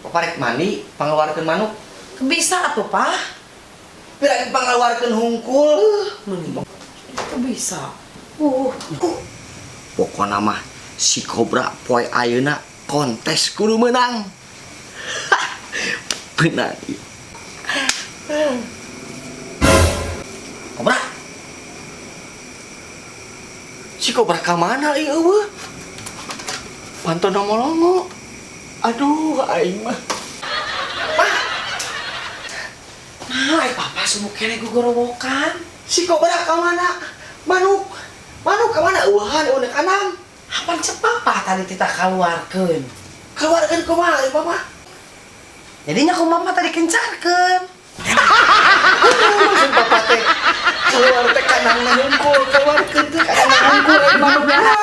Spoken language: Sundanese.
Papa rek mandi, pangeluarkeun manuk. Bisa atuh, Pak. Pira pangeluarkeun hungkul. Mending itu bisa. Pokona mah si Kobra poe ayeuna kontes kudu menang. Benar. Kobra. Si Kobra ka mana ieu eueuh? Pantona molongo. Aduh, aing mah. Mah, Nah, ai Papa sumuk keneh gugorowokan. Si Kobra ka mana? Manuk. Manuk ka mana? Eueuhan eueuh kandang. Apaan cek Papa tadi tita kaluarkeun? Keluarkeun kumaha ieu Papa? Jadinya ku Mama tadi kencarkeun. Maksud Papa teh keluar teh kandangna hungkul, keluarkeun teh kandangna hungkul ai manukna.